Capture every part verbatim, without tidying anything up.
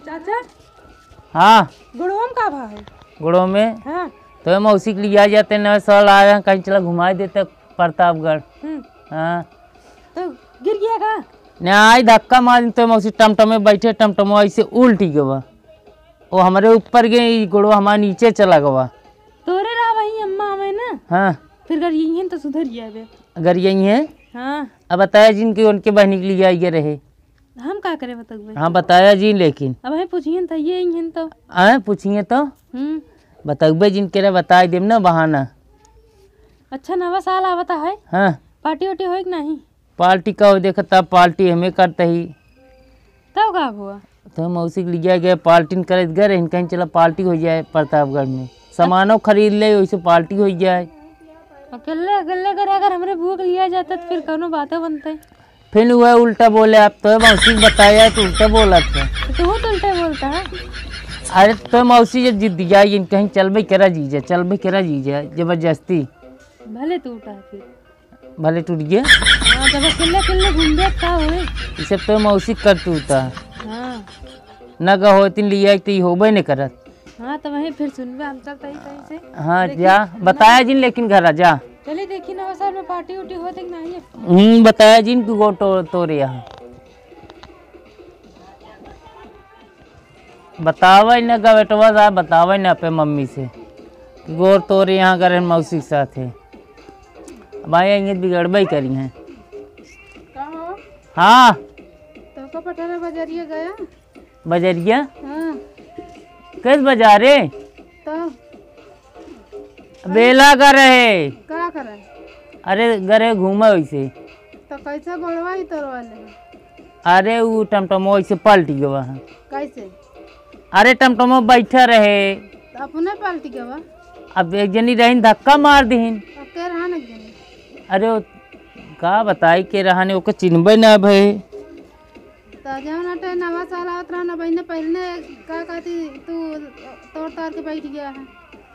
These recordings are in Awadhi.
चाचा। हाँ। गोड़वा में का भा है? गोड़वा में? हाँ। तो मौसी के लिया जाते, नवा साल आया, कहीं चला घुमाई देते प्रतापगढ़। हम्म। हाँ। तो गिर गया का? नहीं, आई धक्का मार तो मौसी, टमटम में बैठे, टमटम ऐसे उल्टी गवा, वो हमरे ऊपर गए, ई गोड़वा हमारे नीचे चला गवा। तोरे रहा वही अम्मा हमें ना। हाँ। फिर अगर यही है तो सुधर जाबे। अगर यही है? हाँ। अब बताया जिन कि उनके बहनी के लिए आई रहे। हम का करे बतउबे? हाँ, बताया जिन लेकिन। अब हम पूछिए न त ये ही हैं तो। आए, पूछिए तो? हम्म। बतउबे जिन के रे, बताई देम ना बहाना। अच्छा, नवा साल आवता है। हाँ। पार्टी वार्टी होई कि नहीं? पार्टी का हो, देखा तब पार्टी हमें करते ही। तब का हुआ? तो मौसी के लिया गए, पार्टी न करे गए रहे, कहीं चला पार्टी हो जाए प्रतापगढ़ में। सामानो खरीद ले, वैसे पार्टी हो जाए। अकेले, अकेले करे अगर हमरे बुआ के लिया जाता तो फिर कौनो बातें बनते। फिर वह उल्टा बोले, आप तो मौसी के बताया तो उल्टा बोला था। तो तू तो उल्टा बोलता है। अरे तो मौसी जब जिद जाए, कहीं चलबे करा जीजा, चलबे करा जीजा, जबरदस्ती। भले तू उठा फिर। भले टूट गया। हाँ, जब अकेले अकेले घूमबे का होए? ई सब तो मौसी कर टूटा। हाँ। ना का होतिन लिया तो ई होबे न करत। हाँ, तो वहीं फिर सुनबे हम सब तई तई से। हाँ, लेकिन जा, ना बताया जिन लेकिन घर आ जा। चलिए देखी ना, सर में पार्टी उटी होते कि नहीं? हम्म, बताया जिन तू गो तो, तोरे यहाँ। बतावे न गवेटवा साहब, बतावे न अपने मम्मी से कि गोर तोरे यहाँ करे मौसी के साथ है। अब आए इंगे बिगड़बे ही करी हैं। का हो? हाँ। तो का पठारे बजरिया गया? बजरिया? हाँ। किस बजारे? तो बेला का रहे। का करे? अरे, गरे घूमे वैसे। तो कैसे गोड़वा ही तोड़वा ले? अरे, ऊ टमटमो वैसे पलटी गवा है। कैसे? अरे, टमटमो बैठा रहे। तो अपने पलटी गवा? अब एक जनी रहीन, धक्का मार दीन। अब के रहा न जनी? अरे, वो का बताई के रहा ने, ओके चिन्हबे ना भए। त जौन अटे नवा साल आवत रहा ना बहिने, पहिले का कहती तू तोड़ ताड़ के बैठ गया है।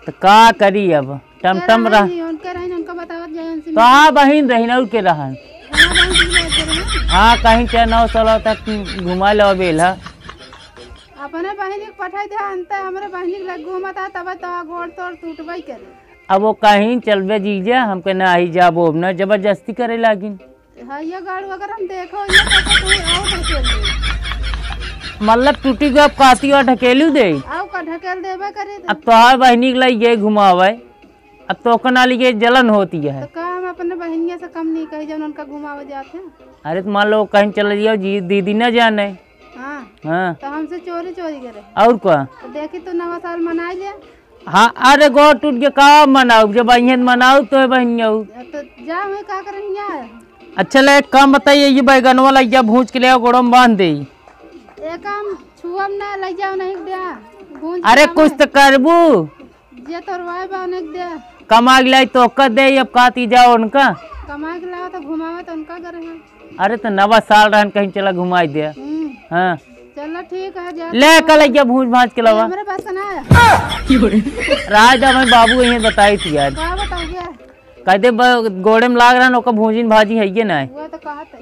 त का करी अब, टमटम के रहा। रही, उनके रही, उनका बतावत जाए, उनसे तो हाँ बहिन रही ना, उनके रहन। हाँ, बहिन जी, बात करें। हाँ, कहीं चाहे नौ साल तक घुमा लो बेला। अपने बहिनी के पठाई दे, अंते हमरे बहिनी के लग घूमत है, तब तो गोड़ तोड़ टूटबे करे। अब वो कहीं चलबे जीजा, हमके ना आई जाबो, अब ना जबरदस्ती करे लागिन। हाँ, ये गाड़ू अगर हम देखो, ये तो कोई और ढकेल दे। मतलब टूटी गो अब काती और ढकेलू दे? आओ का ढकेल देबे करे दे। अब तोहार बहिनी के लई ये घुमावे, अब तो ओकर नाली के जलन होती है। तो का हम अपने बहिनिया से कम नहीं कही जब उनका घुमावे जाते हैं? अरे तो मान लो कहीं चले जाओ जी, दीदी न जाने। हाँ। हाँ। तो हमसे चोरी चोरी करे। और का? तो देखी तू नवा साल मनाई ले। हाँ, अरे गोड़ टूट के का मनाऊ, जब अइहें त मनाऊ तो है बहिनिया। तो जा, वहीं का करन यहाँ? अच्छा, ले एक काम बताइए, ये बैगनवा लइया भूंज के ले आओ, गोड़ो में बांध दे। एक काम छुअम ना, लइया नहीं दे, भूंज के अरे खावे। कुछ तो करबू। जे तोर वाई बा, उन्हें दे। कमा के लाई तो ओकर दे, अब का ती जाओ उनका। कमा के लाओ तो घुमावे तो उनका घर है। अरे तो नवा साल रहन, कहीं चला घुमाई दे। हम्म। हाँ। चलो ठीक है, जा ले तू। कल आइया भूंज भांज के ये लावा। हमरे पास ना है। राज दा, मैं बाबू यहीं बताई थी यार। का बताओ क्या? कह दे ब-, गोड़े में लाग रहन, ओकर भूंजिन भाजी है ये ना है। वो तो कहत है।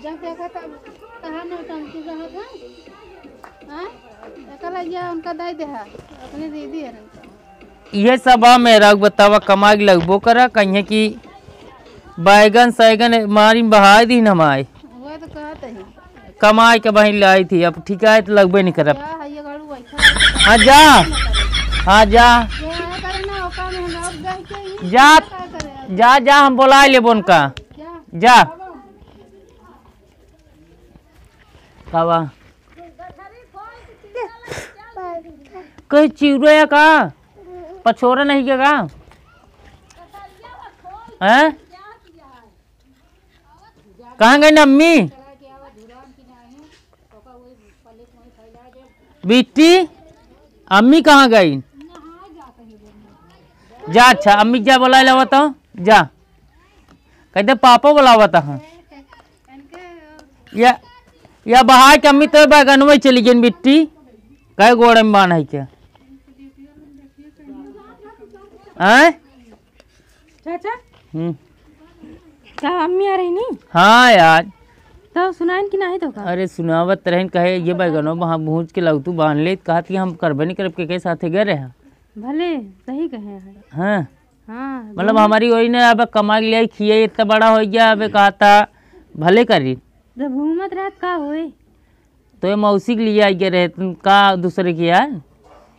जब देखा तब कहा नौटंकी रहत है। हाँ? एकला ये उनका दे दे है। अपने दीदी है उनका। ये सब आ मेरा बतावा, कमाई के लगबो करा, कहीं कि बैगन सैगन मारी बहाई दीन हमारे। वो तो कहत है। कमाई के बहिन लाई थी, अब ठिकाए तो लगबे नहीं करब। क्या है ये गाड़ू बैठा है? हाँ, जा। हाँ, जा। ये आया करे ना, ओका में हम अब गए के ही जा, क्या करे अब? जा, जा, हम बोला लेबो उनका। क्या? जा। कावा? कहीं चिउरे है का? पछोरा नहीं के का? हैं? कहाँ गई ना अम्मी? बिट्टी, अम्मी कहाँ गई? जा, अच्छा, अम्मी जा बोला लावा तो, जा। कहते पापा बोलावत हैं। या, या बहाई के अम्मी तो बैगनवे चली गई बिट्टी। कहे गोड़े में बांध है क्या? हैं? चाचा? हम्म। का अम्मी आ रही नी? हाँ यार। तो सुनाइन कि नाही तो का? अरे सुनावत रहन, कहे ये बैगनो वहाँ भूज के लौतू बांध ले, कहत कि हम करबे नहीं करब, के, के साथे गए रहे। भले सही कहे हैं। हाँ। हाँ, मतलब घूम- हमारी वही ना, अब कमा के लिए खिए, इतना बड़ा हो गया, अब कहता भले करी। जब घूमत रहत का होए? तो ये मौसी के लिए आई गए रहे, तुम का दूसरे की यार?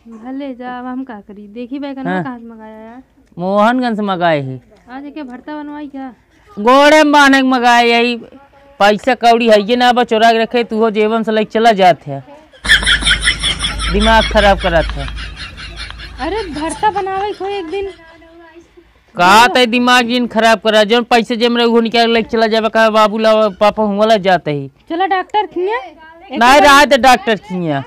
भले जा, अब हम का करी? देखी बैगनवा हाँ। कहाँ से मंगाया यार? मोहनगंज से मंगाए है। आज एक भरता बनवाई क्या? गोड़े में बांधे के मंगाए, यही पैसा कौड़ी है ये ना, अब चोरा के रखे, तू हो जेबन से लेके चला जात है, दिमाग खराब करत है। अरे भरता बनावे को एक दिन। का तय दिमाग जिन खराब करा, जौन पैसे जेब में रहे, उहो निकाल लेके चला जाबे, कहा बाबू ला, पापा हुआ ला जाते ही। चला डॉक्टर खिया। नहीं रहा तो डॉक्टर खिया।